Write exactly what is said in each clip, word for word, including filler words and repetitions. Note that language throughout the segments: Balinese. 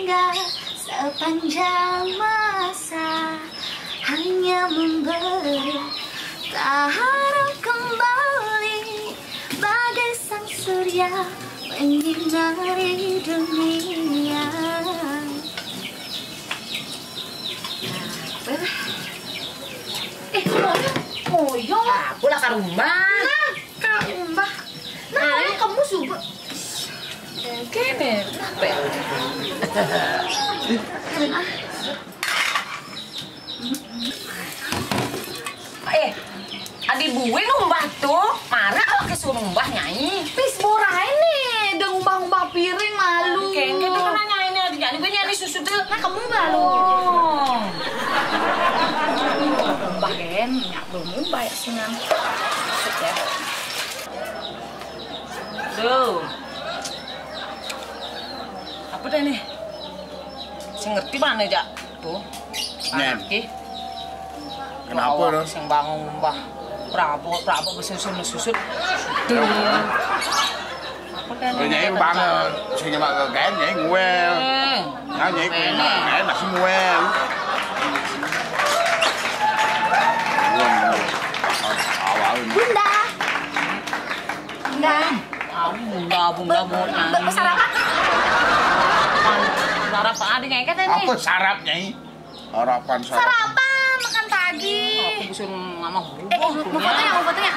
Sepanjang masa hanya memberi, tak harap kembali, bagai sang surya menyinari dunia. Eh, moyong, moyong. Aku lah ka rumah. Nah, ka rumah. Nah, moyong kamu subuh. Kene, kenapa ya? Eh, adi bue ngumbah tuh, marah lo ke suruh ngumbah nyai. Pis borain nih, udah ngumbah-ngumbah piring malu. Kene tuh kena nyai nih, adi nyai, gue nyai susu tuh. Nah, kamu malu. Oh. Ngumbah gen, nyak belum ngumbah ya senang. Maksud ya. Tuh. Apa deh nih? Sing ngerti mana, Jak? Tuh. Nyen. Anaknya. Kenapa, Dong? Sing bangun mbah. Prabot, prabot, besusun, susut. Tuh. Apa kan? Nyai bangun, sing nyemak ke gaen, nyai nguel. Hmm. Nah, nyai nguel, gaen masih nguel. Awal. Bunda. Bunda. Bunda, bunda, bunda. Be-, be-, sarapan. Sarapan ada nyai kan ini? Apa sarap, Nyai? Harapan sarap. Sarapan, makan pagi. Aku bisa mama. Eh, mau fotonya, mau fotonya.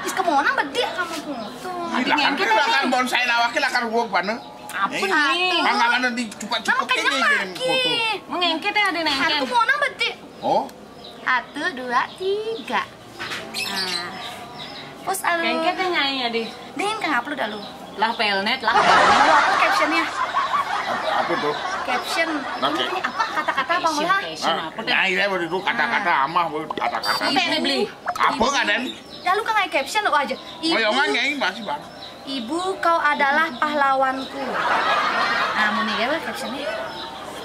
Is, kamu orang bedik kamu foto. Ada ngengket kan bonsai lawaknya lakar gua mana? Apa ini? Mangga mana di cepat-cepat ini foto. Mengengket ya ada nengket. Aku mau orang bedik. Oh? Satu, dua, tiga. Ah. Pos alu. Kengke teh nyai ya, Di. Din, kang upload alu. Lah pelnet lah. Alu apa captionnya? Apa, apa tuh? Caption. Nah, ini apa? Kata-kata apa, Mula? Caption, caption apa teh? Nyai lah, waktu itu kata-kata amah, kata-kata. Apa ini beli? Apa nggak ada nih? Lalu kang caption lo aja. Ibu. Moyongan nyai masih bang. Ibu, kau adalah pahlawanku. Nah, muni ya, captionnya.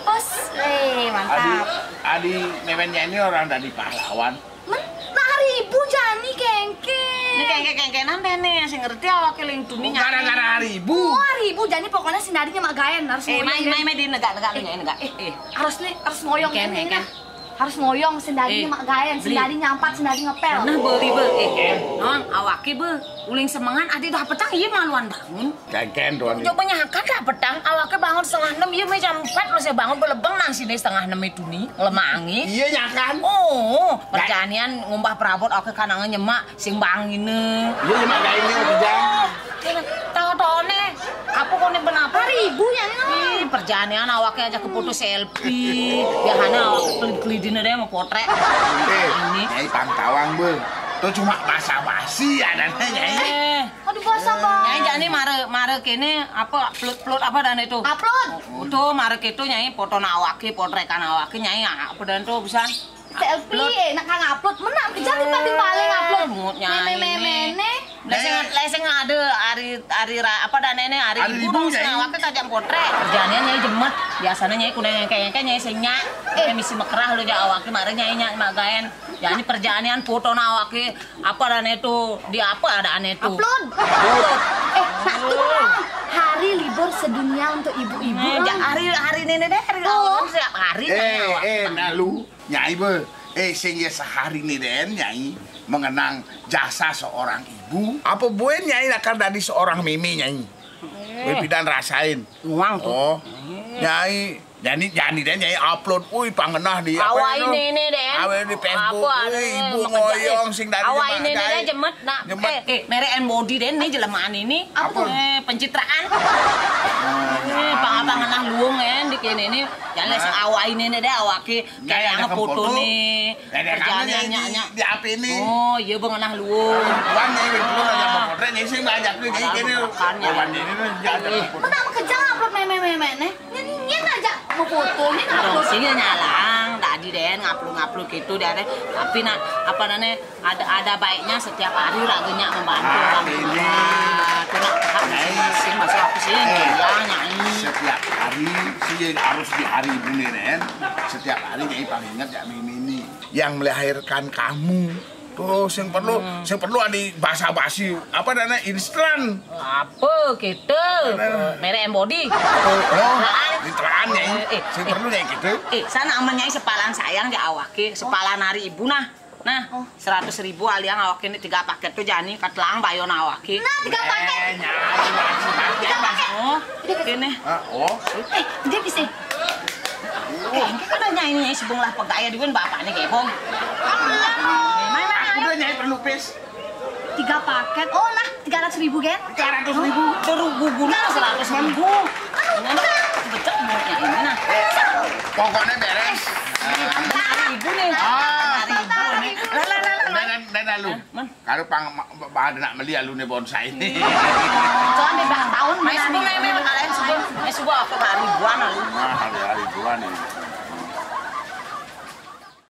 Pos, eh, mantap. Adi, adi memennya ini orang dari pahlawan. Men, nah hari ibu jani kengke. Ini kengke kengke nanti nih, saya ngerti awak keling dunia. Oh, gara-gara hari ibu. Oh, hari ibu jani pokoknya sing dadinya mak gaen harus. Eh, main main main di negak negak negak negak. Eh, eh. Harus nih, harus ngoyong kengke. Harus ngoyong sing dadinya mak gaen, sing dadi nyampat, sing dadi ngepel. Nah, beli be. Eh, non, awake be. Uling semengan adi dah petang iya maluan bangun. Kengken tuan. Coba nyakan dah petang, awake bangun setengah enam, iya meh jam empat lo saya bangun belebeng nang sini setengah enam itu nih, ngelemangi. Iya nyakan. Oh, perjanian ngumbah perabot awake kanangan nyemak sing bangine. Iya nyemak gaine kerja. Tahu-tahu nih, apa kau nih benapa? Hari ibu ya nih. Ih, perjanian awake aja keputus selfie. Ya hana awake kelid-kelidin ada yang mau potrek. Eh, ini. Nyai pantawang be. Tuh cuma basa-basi adanya nyai. Eh. Aduh, basah banget. Nyai jani mare, mare kene apa upload, upload apa dan itu? Upload. Itu mare itu nyai foto awake, potrekan awake nyai apa dan tuh pisan? Selfie, nak kang upload, menang kejam di paling paling upload. Meme meme ne. Leseng leseng ada hari hari apa dan ini hari ibu dong nyai. Awake kajang potrek. Kerjaannya nyai jemet. Biasanya nyai kuda ngengke-ngengke nyai sing nyak. Eh, misi mekerah lu ja awake mare nyai nyak mak gaen. Jani perjanian foto awake. Apa adanya itu? Di apa adanya itu? Upload. Upload. Eh, nah, itu doang. Hari libur sedunia untuk ibu-ibu. Eh, ja-, hari, hari ini deh, hari awal setiap hari. Eh, eh, nah lu, nyai be. Eh, sing ya sehari ini deh, nyai mengenang jasa seorang ibu. Apa buen nyai nakar dari seorang mimi nyai? Eh. Pidan rasain. Uang tuh. Oh, nyai. Jani, jani deh, nyai upload, ui pangenah di apa itu? Awai nene deh. Awai di Facebook, ui ibu ngoyong sing dari awai nene deh jemet nak. Eh, eh, mere en body deh nih jelemaan ini. Apa tuh? Eh, pencitraan. Eh, pang pangenah luung en di kene ini. Jangan les awai nene deh awake. Kayak ada foto nih. Kerjanya nyak nyak. Di apa ini? Oh, iya bengenah luung. Wan nyai betul ada potret nyai sing banyak nih nyai kene. Wan ini nih ada foto. Menang kejam upload meme meme nih. Nyen, nyen aja mau foto, nyen upload. Sini nyalang, tadi deh ngupload-ngupload gitu deh. Tapi nak apa namanya ada ada baiknya setiap hari ragenya membantu orang tua. Itu nak hak masing-masing masuk aku sih ya nyai. Setiap hari sih harus di hari ibu nih Den. Setiap hari nyai paling ingat ya mimi ini. Yang melahirkan kamu. Tuh, sing perlu, sing perlu ada basa-basi, apa namanya, instan. Apa gitu? Merek embody. Oh, oh, instan ya. Eh, eh, Sing perlu ya gitu. Eh, sana aman nyai sepalan sayang ya awake, sepalan hari ibu nah. Nah, seratus ribu aliang awake ini tiga paket tuh jani katelang bayon awake. Nah, tiga paket. Eh, nyai, nyai, Tiga paket. Oh, ini. Ah, oh, Eh, dia bisa. Eh, ini kan nyai ini sebelum lah pegaya duit bapaknya gebong. Mana? udah nyai perlu pis. Tiga paket. Oh, nah, tiga ratus ribu, Gen. Tiga ratus ribu. Terus guguna seratus ribu. Ini becek mulutnya ini nah. Pokoknya beres. Hari ibu nih. Ah, Hari ibu nih. Lah lah lah lah. dan dan lu. Man. Kalau pang ma- ba- ada nak beli lu nih bonsai. Soalnya berapa tahun main subuh main main kalian subuh. Main subuh apa hari buan lalu. Nah, hari-hari bulan ini.